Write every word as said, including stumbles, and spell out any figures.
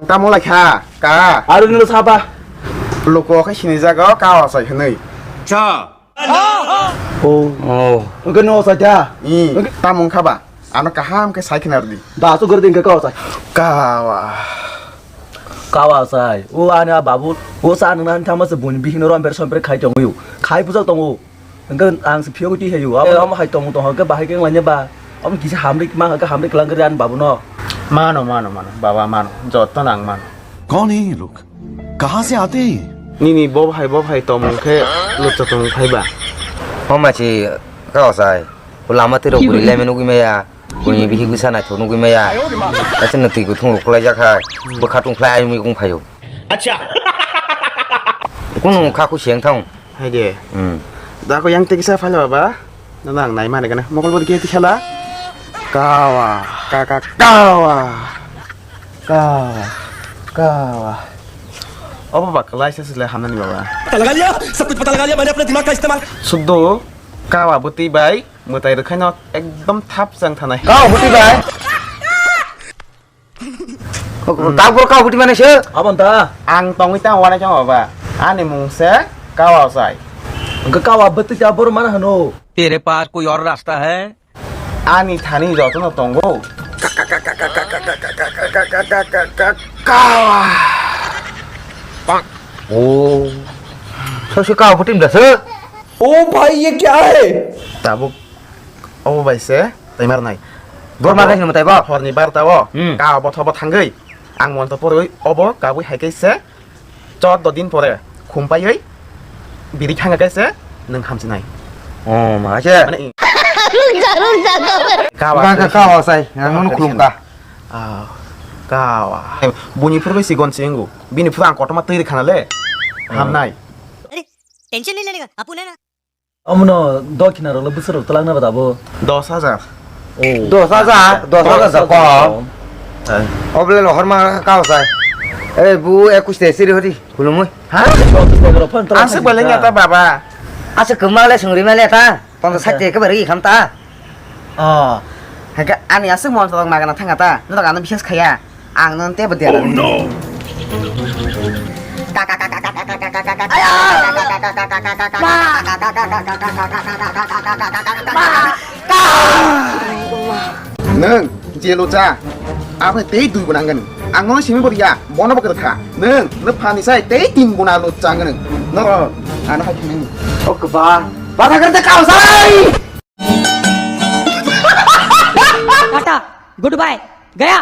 Tamo lai kha, ka. Aro nino saba. Loko khe sini jaga o ka wasai hwnwi. Cha. Oh. Oh. Oke no saja. I, tamo wngkha ba? Ano kaham khe sai khna rwdi. Da so gordin ka wasai. Kawa. Kawa sai. O ani a babu. O sa nang nang thama se bun bihino rom ber som ber khai tongo. Khai pujak tongo. Hwnkhe ang se phiyogwi twi hayu. Abo, eh, omo hai tongmung tongkha khe bahai khe wnglainai ba. Omo kisa hamri ma hwnkhe hamri kwlangkhe ani babuno. Mano, mano, mano, baba, mano. Joto nang mano. कौन है ये लोग? कहाँ से आते हैं ये? Nini bo bahai, bo bahai tongmung khe lutsa tongmung phai ba. Homa chi ka osai. Lama tiro buri leme nugwi maya. Buni bihi gwisa naithok nugwi maya. Kaisa no twi kuthung rok kwlai jak hai. Bwkha tong khlai ayung mikung phaio. Acha. Kunu kha khu seng thang. Hai de. Hmm. Da ko yang tei kisa phaila baba. Nono ang nai mani gana. Mokol bodi khe tikhala. Kawa, ka, ka, kawa. Kawa, kawa. Obo ba kwlai se sile hamnani baba. पता लगा लिया, सब कुछ पता लगा लिया मैंने अपने दिमाग का इस्तेमाल। Suddo kawa bwtwi bai mwtai rwkhaino ekdom thap chang thanai. Kawa bwtwi bai. Kau kau buti mana sih? Abang ta. Ang tongwi tang wana chang baba. Ani mung se kawa sai. Engka kawa bwtwi ta bor mana hano. तेरे पास कोई और रास्ता है? Ani thani jotono tongo. Kawa. Oh. So si kawa bwtwi mda se? ओ भाई, ये क्या है? Tabuk obo bai se taimarnai. Bor ma khe hinwi taibo? Horni barta o. Hmm. Ka obo thobo thangwi. Ang monto porwi obo kabwi hai khe se choddo din pore khumpaiwi biri thanga khe se nwng hamsinai. Oh, ma se. Mane i- Ka ba ka, ka, ka, sai. Ang nono khulum ka. Ah, kawa. Buni phuru bai sigon singu. Bini phuru ang kotorma twi rwkha na le. Hamnai. अरे, टेंशन नहीं लेने का, अपू है ना। Omono dokhina rok le bwswk rok twlangna ba dabo? Dos hajar. Oh. Dos hajar, dos hajar ja kom. Hai. Oble lo horma kao sai. Eh, bu ekus te siri hori, hulumui. Ha? Aswk beleng ya ta baba. Aswk kwma le sungri ma le ta. Ponto sat te ke bari kham ta. Ah. Hake ani aswk mon tolong magana thanga ta. Nurok ano biswas khaya. Ang non tebo dia. Oh no. Nwng je lucha, abo tei dui guna wngani. Ang nono simi bo riya, bono bo kwrwkha. Nwng, nwng phani sai tei tin guna lucha wngani. Noro, ano hai thangni. O kwba, bata kwrwkha kao sai! Tata, goodbye, गया।